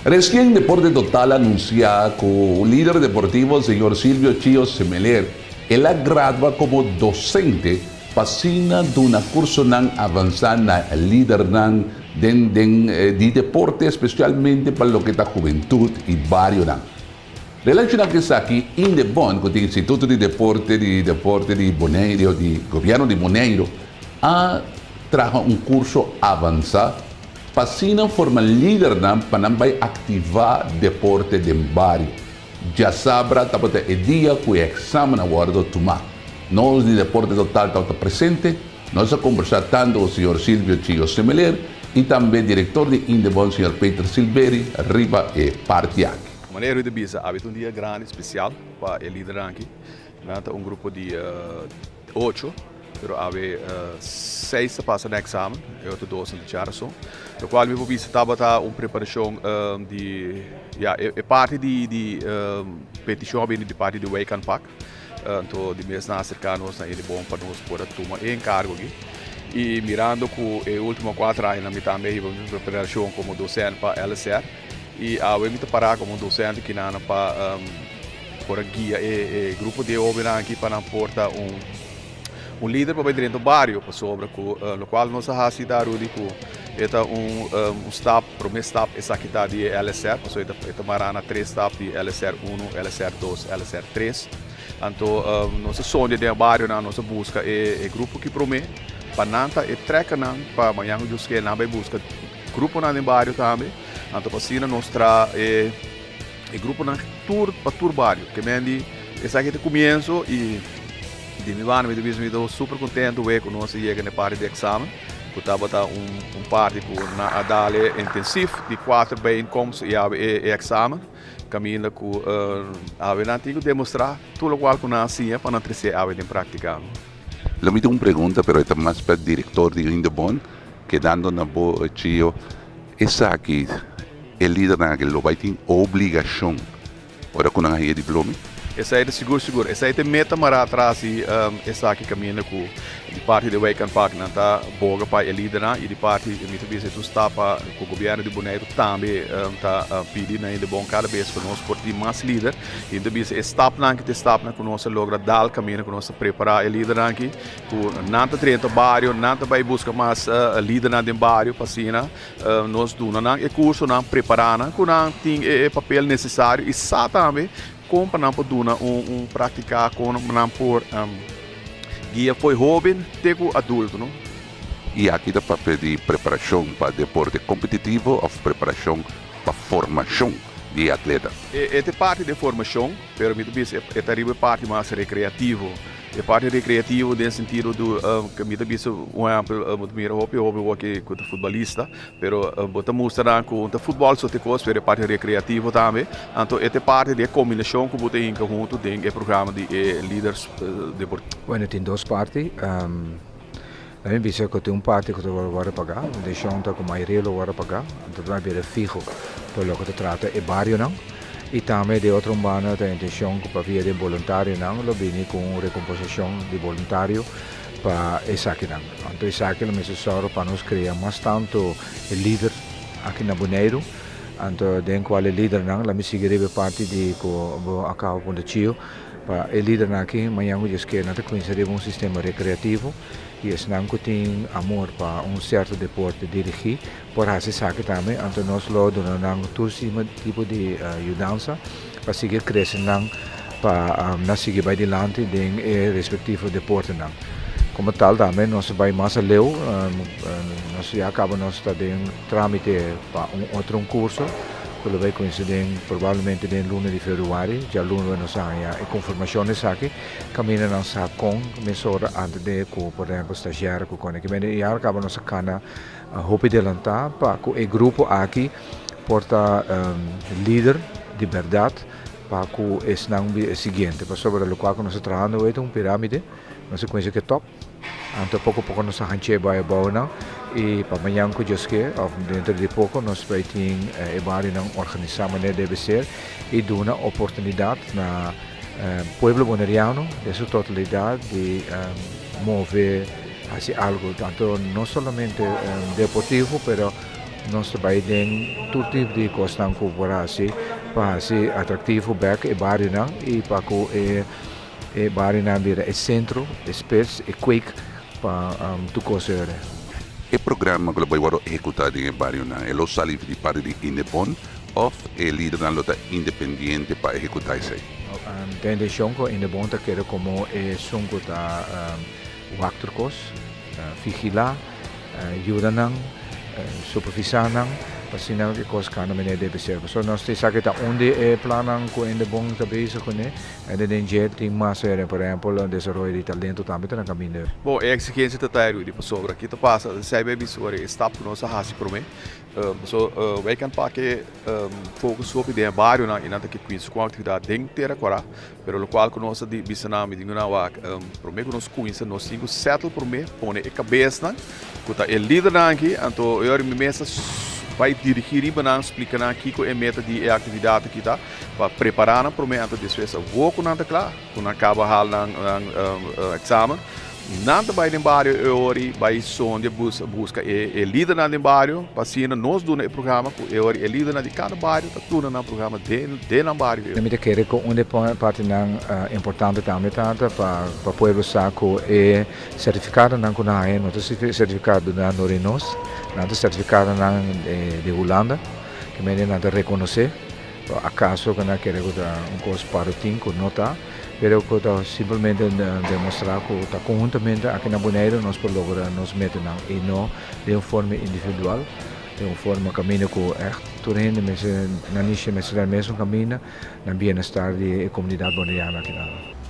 Resien Deporte Total a anunsiá ku lider deportivo señor Silvio Chio Semeler el a gradua komo dosente pa asina duna kursonan avansá na lidernan den den di deporte espesialmente pa loke ta hubentut i barionan. Relashoná ku esaki Indebon ku ta Instituto di Deporte di Deporte di Boneiru di Gobièrnu di Boneiru a traha un kurso avansá Pa asina forma lidernan pa nan bai aktivá deporte den bario. Djasabra tabata e dia ku e eksamen a wòrdu tumá. Nos di Deporte Total tabata presente, nos a kombersá tantu ku señor Silvio Chio Semeler i tambe direktor di Indebon señor Peter Silveri riba e parti aki. Manera Rudy bisa, abi ta un dia grandi spesial pa e lidernan aki. Nan ta un grupo di ocho, pero awe seis ta pasa na examen, e otro dos nan ta djarason. Lokual mi por bisa tabata un preparashon di, ya, e parti di di petishon a bini di parti di Wijkaanpak. Anto di mes nan a aserká nos na Edibon pa nos por a tuma e enkargo aki. I mirando ku e último kuater añanan mi tambe a hiba mi preparashon komo dosènt pa LSR i awe mi ta pará komo un dosènt kinan pa por a guia e grupo di e hobennan aki pa nan por ta un un lider pa bai drenta bario pasobra ku lokual nos a hasi ta Rudy ku e ta un un stap prome stap esaki ta di e LSR pasobra e ta mara na tres stap di LSR uno, LSR dos, LSR tres anto nos a sondia den e barionan nos a buska e grupo ki prome pa nan ta e trekernan pa mañan ku Dios kier nan bai buska gruponan den bario tambe anto pa asina nos traha e E gruponan tur pa tur bario. Ke men di esaki ta kumienso i di mi banda mi ta bisa mi ta super kontentu wee ku nos a yega na e parti di eksamen ku tabata un un parti ku nan a dale intensif di kuater bijeenkomst i awe e eksamen kaminda ku awe nan tin ku demostrá tur lokual ku nan a siña pa nan trese awe den praktika. Lo mi tin un pregunta pero e ta mas pa direktor di Indebon kedando na bo Chio. Esaki e lidernan aki lo bai tin obligashon ora ku nan a haya diplomi? Esei ta sigur sigur. Esei ta e meta mará atras di esaki kaminda ku di parti di Wijkaanpak nan ta boga pa e lidernan i di parti mi ta bisa e ta un stap pa ku gobièrnu di Boneiru tambe ta pidi na hende bon kada bes ku nos por tin mas lider i mi ta bisa e stapnan aki ta e stapnan ku nos a logra dal kaminda ku nos ta prepará e lidernan aki. Ku nan ta drenta bario, nan ta bai buska mas lidernan den bario pa asina nos duna nan e kursonan, prepará nan ku nan tin e papel nesesario i sa tambe kon pa nan por duna un praktika, kon nan por guia fo'i hóben te ku adulto, no. I aki ta papia di preparashon pa deporte kompetitivo òf preparashon pa formashon di e atleta? E ta parti di e formashon, pero mi ta bisa e ta riba e parti mas rekreativo. E parti recreativo den sentido du ke mi ta bisa un ehempel bo ta mira hopi hopi wak ku ta futbolista pero bo ta mustra nan ku ta futbol so ta e kos pero e parti recreativo tambe anto e ta e parti di e kombinashon ku bo ta hinka huntu den e programa di e liders deportivo. Bueno tin dos parti la mi bisa ku tin un parti ku ta wòrdu pagá intenshon ta ku mayoria lo wòrdu pagá anto ta bira fiho pa loke ta trata e barionan. I tambe di otro un banda ta intencion cu pa via di boluntarionan lo bini cu un recompensacion di boluntario pa esakinan. Anto esaki lo mester sòru pa nos crea mas tanto e lider aki na Boneiru, anto den cual e lidernan, la mi sigui riba e parti di cu bo a caba punta Chio, pa e lidernan aki mañan cu djes ke nan ta cuminsa riba un sistema recreativo y esnan cu tin amor pa un cierto deporte dirigi Por hasi esaki tambe, anto nos lo duna nan tur tipo di yudansa pa sigui krese nan pa nan sigui bai dilanti den e respektivo deportenan. Komo tal tambe nos ta bai mas aleu, nos ya kaba nos ta den tramite pa un otro un kurso ku lo bai kuminsá den probablemente den luna di februari, djaluna nos a haña e konfirmashon di esaki, kaminda nan sa kon mesora antes de ku por ehempel stazjèr ku kòne. Ya kaba nos a kana. Hopi delantá pa ku e grupo aki por ta lider di bèrdat pa ku esnan e siguiente. Pasobra lokual ku nos ta trahando awor ta un pirámide, nos a kuminsá ku e tòp, anto poko poko nos a hanch'é bai abounan i pa mañan ku Dios ke òf dentro di poko nos bai tin e barionan organisá manera debe ser i duna oportunidat na pueblo boneriano den su totalidat di move. Hasi algo tanto no solamente deportivo pero Nos ta bai den tur tipo di kosnan ku por hasi pa hasi atraktivo bèk e barionan i pa ku e e barionan bira e sentro, e spits, e kweek pa tur kos ere. E programa ku lo bai wòrdu ehekutá den e barionan e lo sali di parti di Indebon òf e lidernan lo ta independiente pa ehekutá esei? Ta intenshon ku Indebon ta keda komo esun ku ta wak tur kos, vigilá, yuda nan, supervisá nan, pa asina e kos kanda manera debe ser. Pasobra nos tin sa ku ta un di e plannan ku Indebon ta bezig kuné. En den dje tin mas heren, por ehempel, desaroyo di talento tambe ta na kaminda. Bon, e exigencia ta ta Rudy, pasobra ki ta pasa, zij bij bisa e stap ku nos a hasi prome, paso wij kan pak e focus hopi den e barionan i nan ta ke kuinsa ku aktividat den Tera Kora, pero lokual ku nos a bisa nan, mi tin ku nan wak, prome ku nos kuinsa nos tin ku settle prome, pone e kabesnan ku ta e lidernan aki, anto e ora mi mes a bai dirigi riba nan, splika nan kiko e meta di e aktividat aki ta. Pa prepará nan promé anto despues awor ku nan ta kla, ku nan kaba hal nan eksamen, nan ta bai den bario e ora i bai sondia buska e lidernan den bario pa asina nos duna e programa ku e ora e lidernan di kada bario ta duna nan programa den nan bario. Mi ta kere ku un di e partinan importante tambe ta pa pueblo sa ku e sertifikadonan ku nan haña no ta sertifikadonan dor di nos, nan ta sertifikadonan di Hulanda, ke mende nan ta rekonosé. Acaso cu nan kere cu ta un cos parotin cu no ta, pero cu ta simplemente demostra cu ta conhuntamente aki na Boneiru nos por logra nos metanan y no den un forma individual, den un forma caminda cu echt tur hende mester, nan nishi mester ta e mesun caminda na bienestar di e comunidad boneriano aki nan.